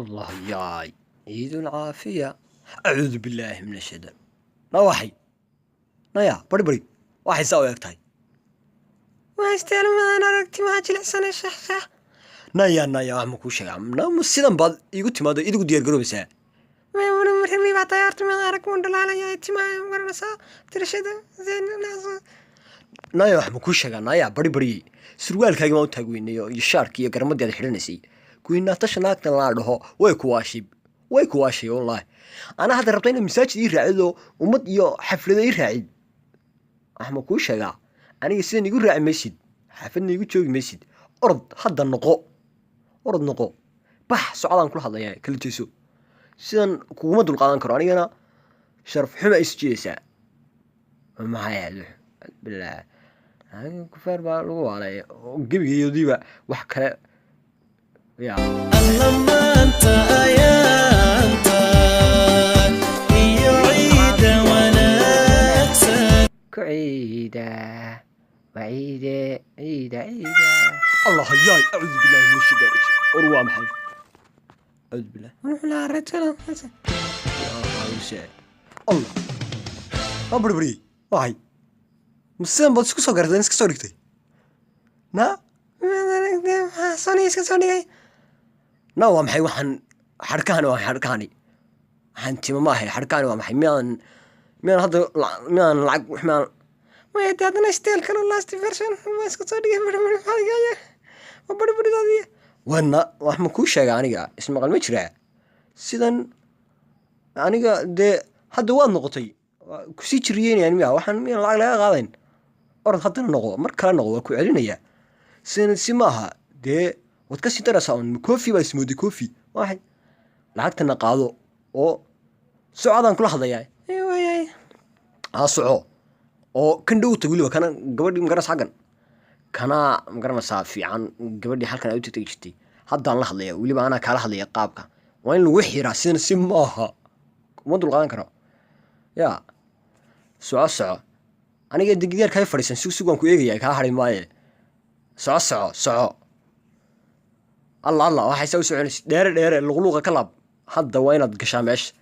Allah yaay, ciidul caafiya. Acuudu billaahi min ashaytaan. Na waxay naya bari bari waxay saa u eg tahay. Waa aragti, maxaa jilicsanay shax shax. Naya, naya, wax ma kuu sheegaa? Ma sidan baad iigu timaado, idigu diyaar garoobaysaa? Baa tayaarta mid arag waan dhalaalaya timaha garanaysaa tirashada. Naya, wax ma kuu sheegaa? Naya bari bariyey, surwaalkaagi baan u taagweynay iyo shaarkii iyo garmadii aad xidhanaysay. Kuwii tasha naagtan laa dhaho way kuwaashay, way kuwaashay wallaahi. Anaa hadda rabta inaad masaajid ii raacid oo ummad iyo xaflado ii raacid. Wax ma kuu sheegaa? Aniga sidan igu raaci maysid, xaafadna igu joogi maysid. Orod hadda noqo, orod noqo, bax, socdaan kula hadlayaa, kala jeeso. Sidan kuguma dulqaadan karo anigana, sharaf xuma is jiidaysaa. Maxay bilaa kufaar baa lagu waalay gebigeediiba wax kale ya. Alla maanta ayaanta iyo ciida wanaagsan. Ku ciida waa ciide, ciida, ciida. Allah yaay, acuudu billahi min ashaytaan rajiim. Or waa maxay? Acuudu billah. Allah, waa bari bari waxay masidan baad isku soo garatay, iska soo dhigtay. Na soni iska soo dhigay. Na waa maxay waxaan? Xadhkahani waa xadhkahani, waxaan timo ma ahay, xadhkahani waa maxay? Miyaan hadda miyaan lacag miyaan maya dee haddana style kale, last version waa iska soo dhigay. Bari bari maxaa waa bari baridoodii wana? Wax ma kuu sheega? Aniga ismaqal ma jiraa sidan? Aniga dee hadda waad noqotay kusii jiriyeynayaan miya? Waxaan miyaan lacag laga qaadayn? Orod haddana noqo, mar kale noqo, waa ku celinayaa. Sidan si maaha dee, waad kasii daraysaa un. Coffee baa ismooday, coffee waxay. Lacagtana qaado oo socodaan kula hadlayaa. Ha soco oo kan dhow tag. Weliba kana gabadhii magaranaysa xaggan kanaa magaranaysaa fiican, gabadhii halkan ay u tagtagi jirtay. Haddaan la hadlaya, weliba anaa kaala hadlaya. Qaabka waa in lagu xiraa, sidan si maaha, uma dulqaadan karo. Ya soco, soco. Aniga degidaarkaa fadhiisan, sug sug, waan ku eegaya, kaa hadhi maaye. Soco, soco, soco. Allah, Allah, waxay saa u soconaysa? Dheere, dheere, luqluuqa ka laab. Hadda waa inaad gashaa meesha.